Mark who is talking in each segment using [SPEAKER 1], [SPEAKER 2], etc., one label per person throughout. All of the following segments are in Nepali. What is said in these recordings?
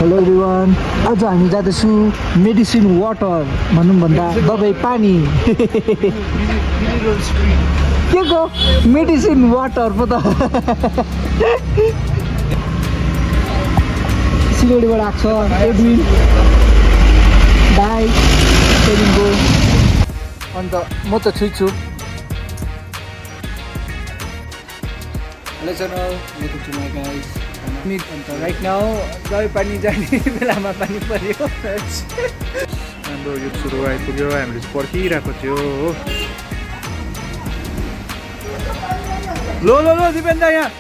[SPEAKER 1] हेलो एभ्रिवान आज हामी जाँदैछु मेडिसिन वाटर भनौँ भन्दा दबाई पानी के को मेडिसिन वाटर पो त सिलगढीबाट आएको छ एडविन दाई सेलिङको अन्त म त छु hello channel welcome to my guys and right now दबाई पानी जाने बेलामा पानी पर्यो
[SPEAKER 2] हाम्रो यो सुरु आइपुग्यो हामीले पर्खिरहेको थियो हो लो लो लो दिपेन्द्र यहाँ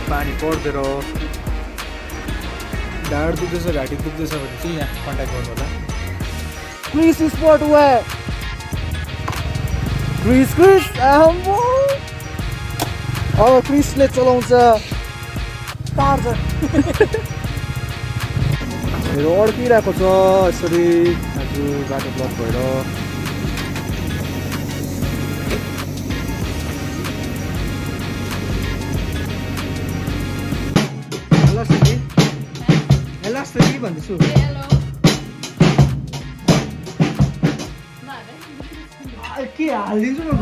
[SPEAKER 2] पानी पर्दैन ढाड दुख्दैछ घाँटी दुख्दैछ भने चाहिँ यहाँ कन्ट्याक्ट गर्नु होला
[SPEAKER 1] क्रिस स्पोर्ट वेयर क्रिस आम्बो अब क्रिसले चलाउँछ तार्छ
[SPEAKER 2] मेरो अड्किरहेको छ यसरी आज बाटो ब्लक भएर
[SPEAKER 1] हेलो सरी भन्दैछु के हालिदिन्छु म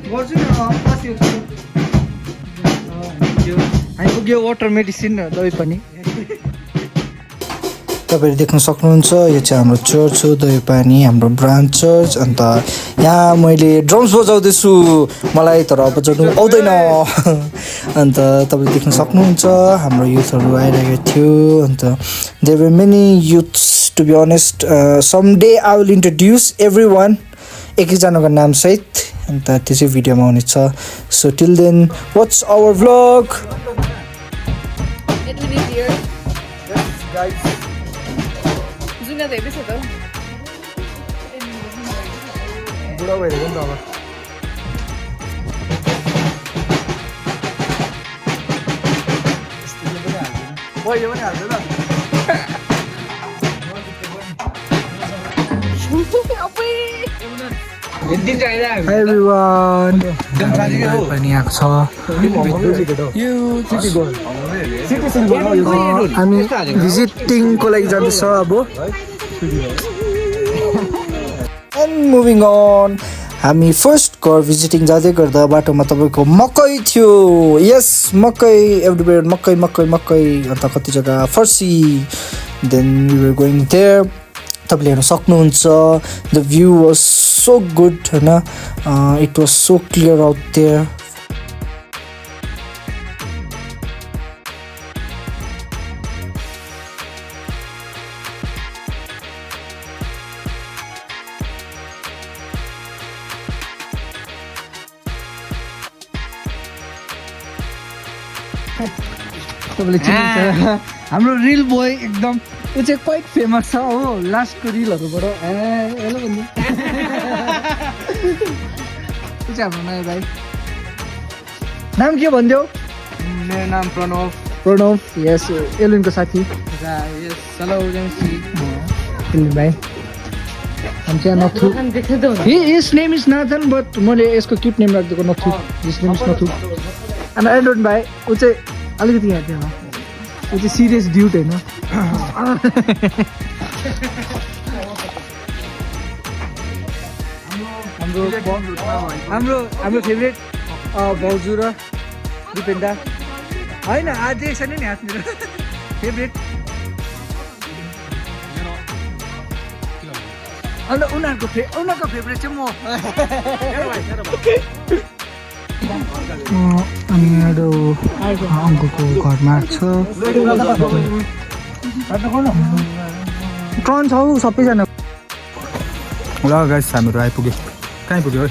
[SPEAKER 1] गर्छु नि हामी पुग्यो वाटर मेडिसिन दबाई पानी तपाईँहरू देख्न सक्नुहुन्छ यो चाहिँ हाम्रो चर्च हो दबाई पानी हाम्रो ब्रान्च चर्च अन्त यहाँ मैले ड्रम्स बजाउँदैछु मलाई तर बजाउनु आउँदैन अन्त तपाईँले देख्न सक्नुहुन्छ हाम्रो युथहरू आइरहेको थियो and there were many youths to be honest some day I will introduce everyone एकजनाको नामसहित अन्त त्यो चाहिँ भिडियोमा आउनेछ so till then what's our vlog बुढा भइरहेको नि त अब यो पनि हाल्छ त Hi everyone. पनि आएको छ हामी भिजिटिङको लागि जाँदैछ अब एन्ड मुभिङ अन हामी फर्स्ट घर भिजिटिङ जाँदै गर्दा बाटोमा तपाईँको मकै थियो यस मकै एभ्रिवेयर मकै मकै मकै अन्त कति जग्गा फर्सी then we were going there तपाईँले हेर्न सक्नुहुन्छ the view was so good होइन it was so clear out there तपाईँले चिन्नुहुन्छ हाम्रो रिल बोय एकदम ऊ चाहिँ क्वाइट फेमस छ हो लास्टको रिलहरूबाट हेलो भन्नु ऊ चाहिँ हाम्रो नयाँ भाइ नाम के भनिदेऊ
[SPEAKER 2] मेरो नाम
[SPEAKER 1] प्रणव यस एलविनको साथी
[SPEAKER 2] हेलो
[SPEAKER 1] एलविन भाइ हामी चाहिँ नथु हिज नेम इज नाथन बट मैले यसको क्युट नेम राखिदिएको नथु हिज नेम इज नथु अनि एन्ड्रोन भाइ ऊ चाहिँ अलिकति यहाँ थियो ऊ चाहिँ सिरियस ड्युट होइन हाम्रो फेभरेट भाउजू र दिपेन्दा होइन आज छैन नि हात मेरो फेभरेट अन्त उनीहरूको फेभरेट चाहिँ म अनि मेरो अङ्कको घरमा छ ट्रन छ हौ सबैजना
[SPEAKER 2] ल गाइस हामीहरू आइपुग्यो कहाँ आइपुग्यो है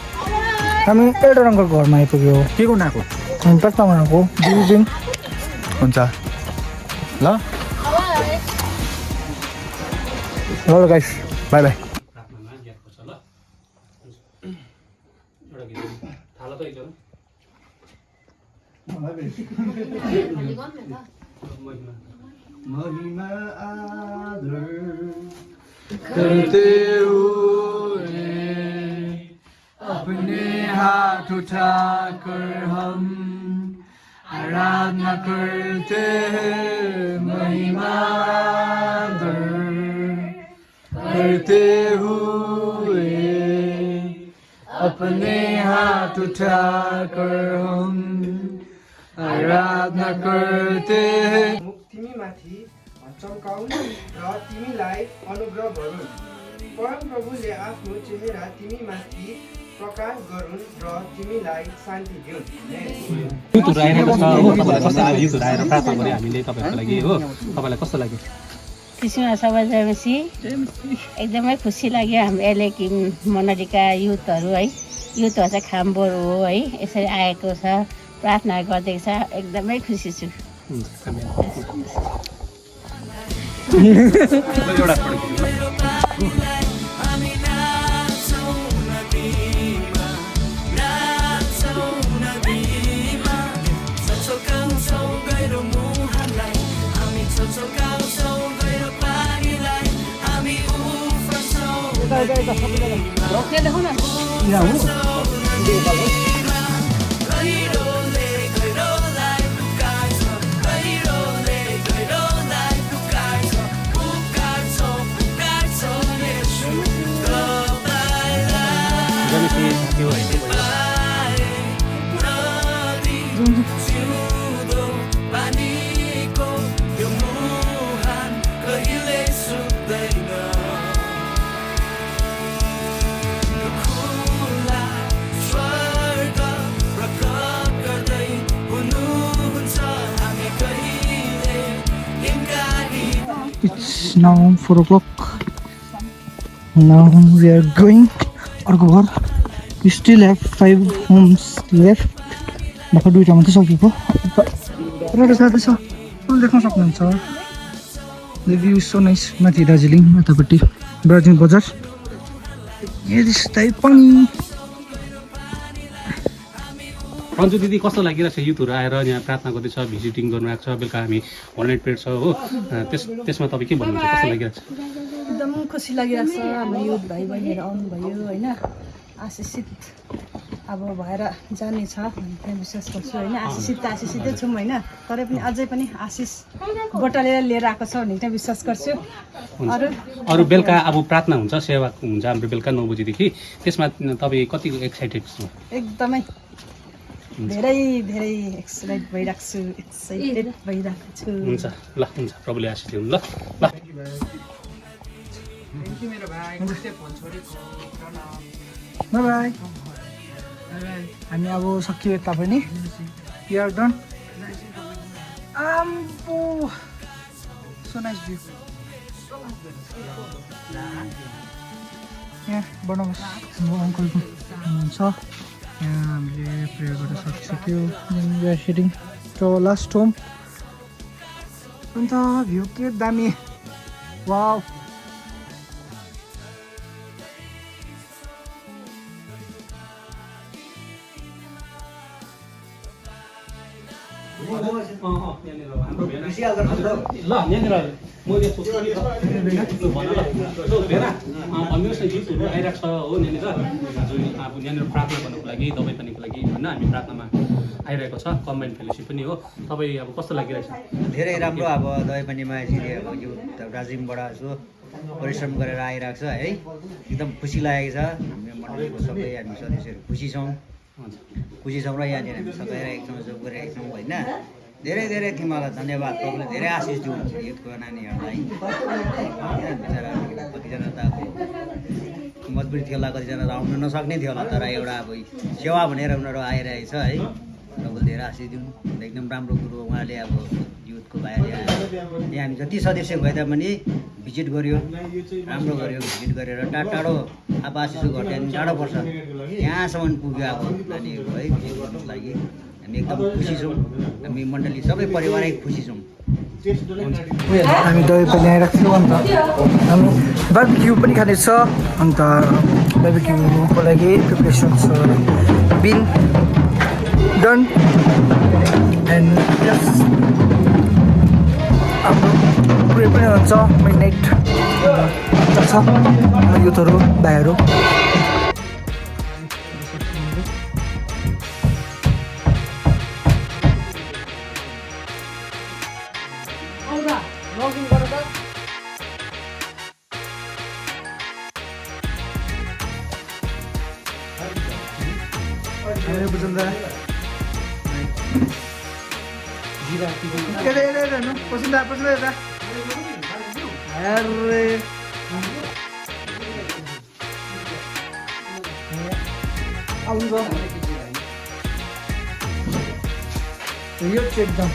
[SPEAKER 1] हामी एउटा अङ्कको घरमा आइपुग्यो
[SPEAKER 2] के गर्नु आएको
[SPEAKER 1] हामी प्रस्तावमा आएको बिल्डिङ
[SPEAKER 2] हुन्छ ल
[SPEAKER 1] ल गाइस बाई बाई महिमा आदर करते हुए अपने हाथ उठाकर हम हर आराधना करते हैं महिमा करते हुए अपने हाथ उठाकर हम आराधना करते हैं
[SPEAKER 3] तिमीमाथि चम्काउन् र तिमीलाई अनुग्रह गरून् परम प्रभुले आफ्नो चेहरा तिमीमाथि प्रकाश गरून् र तिमीलाई शान्ति दिउन्
[SPEAKER 4] युथहरू आइरहेको छ हो तपाईँलाई कस्तो लाग्यो युथहरू आएर प्रार्थना गरे हामीले तपाईँहरूको लागि हो तपाईँलाई कस्तो लाग्यो
[SPEAKER 5] क्रिसमस बजाएपछि एकदमै खुसी लाग्यो हाम्रो एलएकी मण्डलीका युथहरू है युथहरू चाहिँ खाम्बोर हो है यसरी आएको छ प्रार्थना गर्दैछ एकदमै खुसी छु
[SPEAKER 4] एउटा
[SPEAKER 1] It's now 4 o'clock. Now we are going अर्को घर. We still have 5 homes left. भर्खर दुईटा मात्रै सकेको. रोड जाँदैछ. फुल देख्न सक्नुहुन्छ. The view is so nice. माथि दार्जिलिङ यतापट्टि दार्जिलिङ बजार. यस्तै पनि
[SPEAKER 4] रन्जु दिदी कस्तो लागिरहेको छ युथहरू आएर यहाँ प्रार्थना गर्दैछ भिजिटिङ गर्नुभएको छ बेलुका हामी 100 पिरियड छ हो त्यसमा तपाईँ के भन्नुहुन्छ कस्तो लागिरहेको छ
[SPEAKER 6] एकदम खुसी लागिरहेको छ हाम्रो युथ भाइ बहिनीहरू आउनुभयो होइन आशिषित अब भएर जानेछ भन्ने विश्वास गर्छु होइन आशिषित त आशिषितै छौँ होइन तरै पनि अझै पनि आशिष बटालेर लिएर आएको छ भन्ने चाहिँ विश्वास गर्छु
[SPEAKER 4] अरू बेलुका अब प्रार्थना हुन्छ सेवा हुन्छ हाम्रो बेलुका 9 बजीदेखि त्यसमा तपाईँ कति एक्साइटेड छु
[SPEAKER 6] एकदमै धेरै धेरै एक्साइटेड भइरहेको छु
[SPEAKER 4] हुन्छ ल हुन्छ प्रभुले आशिष दिउँ ल ल
[SPEAKER 3] थ्याङ्क यू मेरो भाइ कस्तै फोन छोडेको
[SPEAKER 1] बाई बाई हामी अब सकियो यता पनि वी आर डन आम्बो सो नाइस भ्यू यहाँ बनाउनुहोस् हाम्रो अङ्कलको हुनुहुन्छ यहाँ हामीले प्रेयर गर्न सकिसक्यो we are heading to last home and view के दामी वाउ
[SPEAKER 4] ल यहाँनिर म भन्नुहोस् न गीतहरू आइरहेको छ हो यहाँनिर अब यहाँनिर प्रार्थना गर्नुको लागि दबाई पानीको लागि होइन हामी प्रार्थनामा आइरहेको छ कम्बाइन्ड फेलोसिप पनि हो तपाईँ अब कस्तो लागिरहेछ
[SPEAKER 7] धेरै राम्रो अब दबाई पानीमा यसरी अब यो दार्जिलिङबाट यसो परिश्रम गरेर आइरहेको छ है एकदम खुसी लागेको छ हाम्रो मण्डलीको सबै हामी सदस्यहरू खुसी छौँ र यहाँनिर हामी सबैलाई एकदम जोग गरिरहेका छौँ होइन धेरै धेरै तिमीहरूलाई धन्यवाद प्रभुले धेरै आशिष दिउँ युथको नानीहरूलाई बिचरा कतिजना त अब मजबुरी थियो होला कतिजना त आउनु नसक्ने थियो होला तर एउटा अब सेवा भनेर उनीहरू आइरहेछ है प्रभुले धेरै आशिष दिउँ एकदम राम्रो कुरो उहाँले अब युथको भाइहरूले यहाँ हामी जति सदस्य भए तापनि भिजिट गऱ्यो राम्रो गऱ्यो भिजिट गरेर टाढो अब आशिष घर त्यहाँदेखि टाढो पर्छ यहाँसम्म पुग्यो अब नानीहरू है भिजिट गर्नुको लागि हामी एकदम खुसी छौँ हामी मण्डली सबै परिवारै खुसी छौँ
[SPEAKER 1] हामी दही पनि आइरहेको थियौँ अन्त हामी बार्बिक्यू पनि खानेछ अन्त बार्बिक्यूको लागि प्रिपरेसन्स बिन डन एन्ड हाम्रो पुरै पनि हुन्छ मिडनाइट छ युथहरू भाइहरू लगइन गर त
[SPEAKER 2] बुझ्दा पसन्द यता अरे
[SPEAKER 1] आउँछ यो चाहिँ एकदम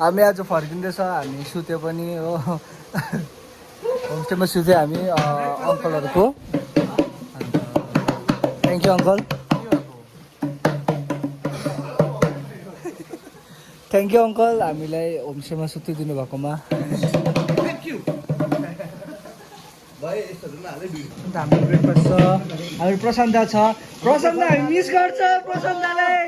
[SPEAKER 1] हामी आज फर्किँदैछ हामी सुत्यो पनि हो होमस्टेमा सुत्यो हामी अङ्कलहरूको thank you uncle thank you uncle हामीलाई होमस्टेमा सुतिदिनु भएकोमा हाम्रो ब्रेकफास्ट छ हाम्रो प्रशान्त छ प्रशान्त हामी मिस गर्छ प्रशान्तलाई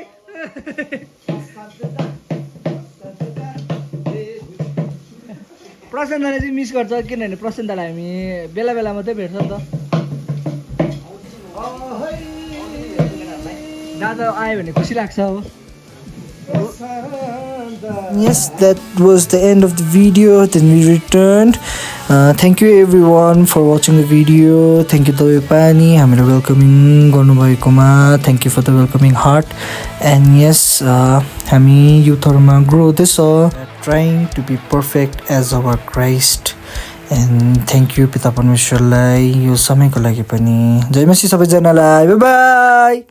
[SPEAKER 1] प्रशान्तलाई चाहिँ मिस गर्छ किनभने प्रशान्तलाई हामी बेला बेला मात्रै भेट्छ नि त दादा आयो भने खुसी लाग्छ अब Yes, that was the end of the video. Then we returned. Thank you everyone for watching the video. Thank you Doi Pani. हामीलाई welcoming गर्नुभएकोमा. Thank you for the welcoming heart. And yes, हामी युथहरुमा grow हुँदैछ. Trying to be perfect as our Christ. And thank you पिता परमेश्वरलाई यो समयको लागि पनि. जय मसीह सबैजनालाई. Bye bye.